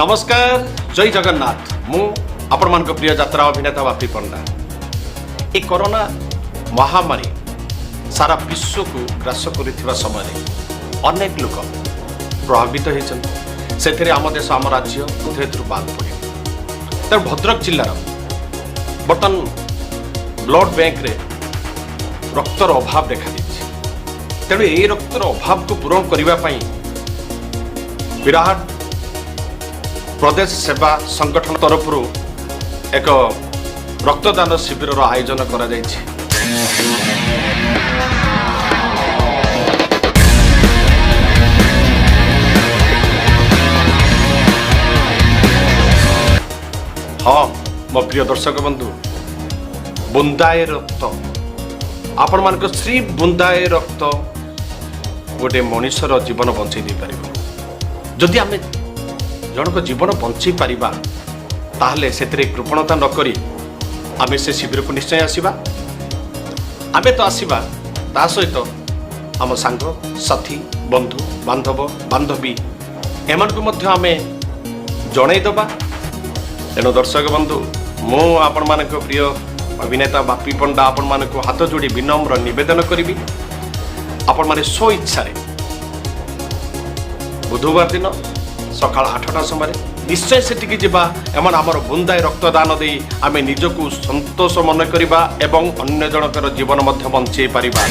ନମସ୍କାର, ଜୟ ଜଗନ୍ନାଥ। ମୁଁ ଆପଣମାନଙ୍କ ପ୍ରିୟ ଯାତ୍ରା ଅଭିନେତା ବାପି ପଣ୍ଡା। ଏ କରୋନା ମହାମାରୀ ସାରା ବିଶ୍ୱକୁ ଗ୍ରାସ କରିଥିବା ସମୟରେ ଅନେକ ଲୋକ ପ୍ରଭାବିତ ହୋଇଛନ୍ତି। ସେଥିରେ ଆମ ଦେଶ, ଆମ ରାଜ୍ୟ ମଧ୍ୟ ଏଥିରୁ ବାଦ ପଡ଼ିବ। ତେଣୁ ଭଦ୍ରକ ଜିଲ୍ଲାର ବର୍ତ୍ତମାନ ବ୍ଲଡ୍ ବ୍ୟାଙ୍କରେ ରକ୍ତର ଅଭାବ ଦେଖାଦେଇଛି। ତେଣୁ ଏହି ରକ୍ତର ଅଭାବକୁ ପୂରଣ କରିବା ପାଇଁ ବିରାଟ ପ୍ରଦେଶ ସେବା ସଂଗଠନ ତରଫରୁ ଏକ ରକ୍ତଦାନ ଶିବିରର ଆୟୋଜନ କରାଯାଇଛି। ହଁ, ମୋ ପ୍ରିୟ ଦର୍ଶକ ବନ୍ଧୁ, ବୁନ୍ଦାଏ ରକ୍ତ, ଆପଣମାନଙ୍କ ଶ୍ରୀ ବୁନ୍ଦାଏ ରକ୍ତ ଗୋଟେ ମଣିଷର ଜୀବନ ବଞ୍ଚେଇ ଦେଇପାରିବ। ଯଦି ଆମେ ଜଣଙ୍କ ଜୀବନ ବଞ୍ଚେଇ ପାରିବା, ତାହେଲେ ସେଥିରେ କୃପଣତା ନ କରି ଆମେ ସେ ଶିବିରକୁ ନିଶ୍ଚୟ ଆସିବା। ଆମେ ତ ଆସିବା, ତା ସହିତ ଆମ ସାଙ୍ଗ ସାଥୀ, ବନ୍ଧୁ ବାନ୍ଧବ, ବାନ୍ଧବୀ ଏମାନଙ୍କୁ ମଧ୍ୟ ଆମେ ଜଣେଇଦେବା। ତେଣୁ ଦର୍ଶକ ବନ୍ଧୁ, ମୁଁ ଆପଣମାନଙ୍କ ପ୍ରିୟ ଅଭିନେତା ବାପି ପଣ୍ଡା ଆପଣମାନଙ୍କୁ ହାତ ଯୋଡ଼ି ବିନମ୍ର ନିବେଦନ କରିବି, ଆପଣମାନେ ସ୍ୱ ଇଚ୍ଛାରେ ବୁଧବାର ଦିନ ସକାଳ 8ଟା ସମୟରେ ନିଶ୍ଚୟ ସେଠିକି ଯିବା ଏବଂ ଆମର ବୁନ୍ଦାଏ ରକ୍ତଦାନ ଦେଇ ଆମେ ନିଜକୁ ସନ୍ତୋଷ ମନେ କରିବା ଏବଂ ଅନ୍ୟ ଜଣଙ୍କର ଜୀବନ ମଧ୍ୟ ବଞ୍ଚେଇ ପାରିବା।